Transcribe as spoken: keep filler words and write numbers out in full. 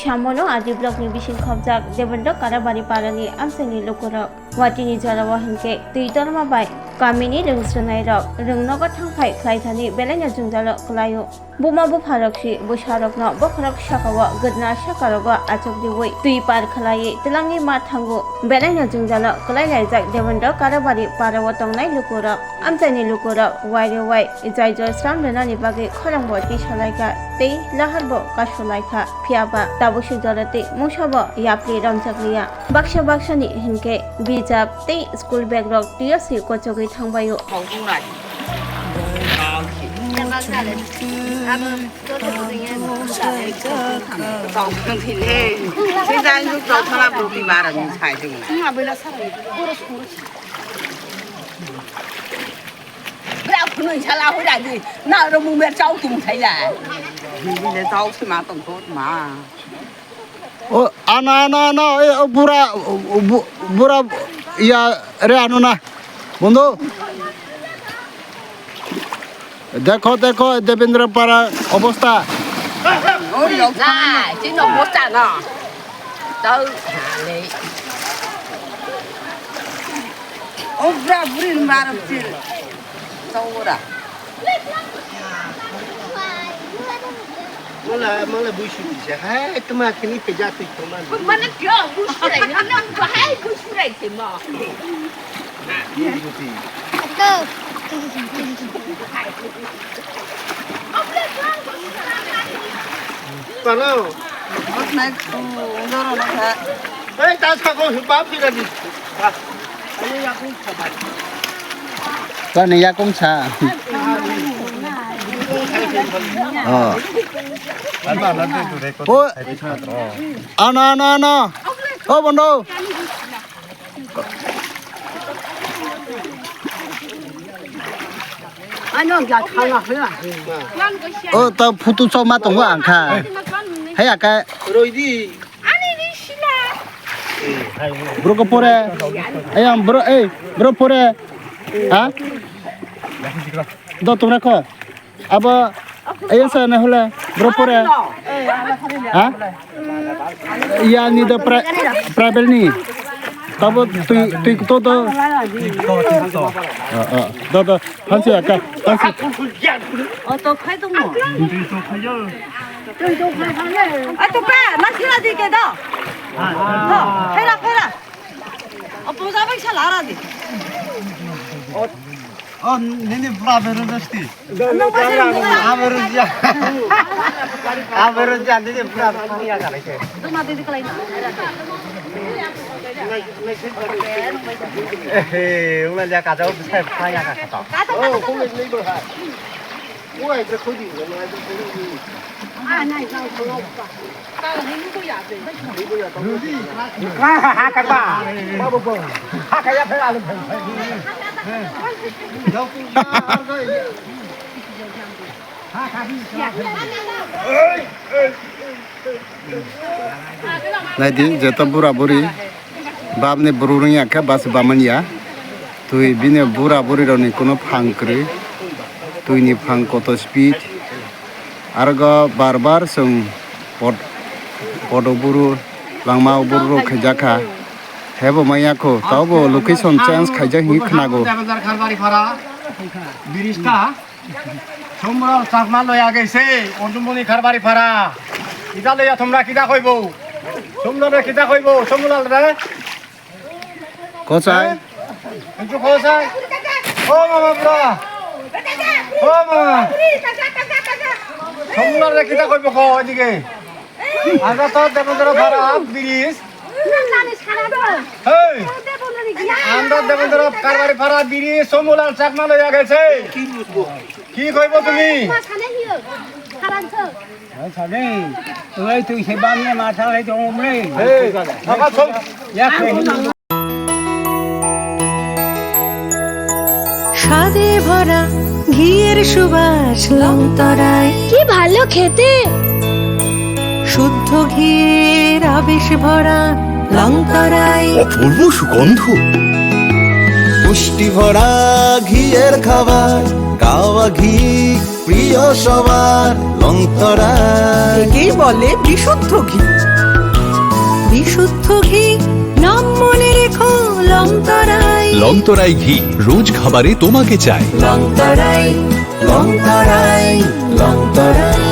Samono R D block ni bising khobjak Devendra Karabari parani amchaini lukurok. Watini jorao hinkhe twi torma bai kamini rwngsrwnairok rwngnogo thangphai khlaithani belaino jwngjalo kwlaio. Buma bupharok si bwsarokno bokhorok sakao gwdna sakarogo achukriwi twi par khlaiwi twlangwi ma thango. Belaino jwngjalo kwlai laijak Devendra Karabari parao tongnai lukurok. Amchaini lukurok wairewai jai joi sram rwnani bagwi khorangbo tisalaikha tei laharbo kasulaikha, phiyaba tabukse jorotwi mungsabo yapri romjakliya. Baksa baksani hinkhe bijap tei school bag rok twiyo se kochogwi thangbaio. Bra khunui sala hoi radi. Na ro mung ber chau tum thai la. Bini le chau si ma tong thot ma. O, ano, ano, ano, e, o, bura, o, bu-, bura, ya, re, ano na. Bondo. Dekho, dekho, Devendra Para obosta. Na, chini obosta na. Tau, le. O bra buri mar sil. Tau ora. Mala, mala buisu bisa. Hai, tuma kini peja tu tuma. Mana dia busu rai, mana bahai busu rai tema. Pano. Hei, tas kako bap sih tadi. Bani yakung sa. Oh. Oh. Ano, ano, ano. Oh, bondo. Ano, ya, thanga, ya. Oh, ta photo choma tongo ang kha. Hai, aka. Roidi. Bro ko pore. Ayam, bro, eh, bro pore. Ha? Do tongra ko. Abo, ayam sa na hole, bro pore. Ha? Ya ni do pra-, private ni. Tabo tui, tui to do. Oh, oh. Do, do. Hansi aka. Hansi. Auto khai tongmo. Ai to pa, na sila di ke do. No, phera, phera. O puja bai sala ra di. O nini pura beru dosti. Aberu ja. Aberu ja nini pura ya kare ke. To ma di di kalai na. Eh, una ya ka jao sai phaya ka to. Oh, kung ni ba ha. Naidi, jeto bura buri, bab ni buru rwngya khe bas bamanya. Twi bini bura buri rok ni kuno phang kwrwi, twi ni phang koto speed, argo bar bar chwng pod-, podo buru langma buru rok khaijak kha. Hebo manya kho, tabo location change khaijak hinwi khwnago. Birista. Somlal Chakma loya gese, Onjumuni Kharbari Phara. Kida loya thumra kida khoibo? Somlal re kida khoibo? Somlal re? Kochai. Enchu kochai. O mama bro. O mama. Somlal re kida khoibo ko edige? Anda to Devendra Phara bridge. Hey! Anda Devendra Karbari Phara bridge, Somulal Chakma loya gese. Ki khoibo tumi? Hey, sani. Oi, twi se bamya ma thalai tongmre. Hey, apa som? Ya khe. স্বাদে ভরা ঘিয়ের সুবাস লং তরাই। কি ভালো খেতে। শুদ্ধ ঘিয়ের আবেশ ভরা লং তরাই। অপূর্ব সুগন্ধ। পুষ্টি ভরা ঘিয়ের খাবার, কাওয়া ঘি প্রিয় সবার, লংতরাই। একেই বলে বিশুদ্ধ ঘি। বিশুদ্ধ ঘি, নাম মনে রেখো, লংতরাই। লংতরাই ঘি, রোজ খাবারে তোমাকে চাই। লংতরাই, লংতরাই, লংতরাই।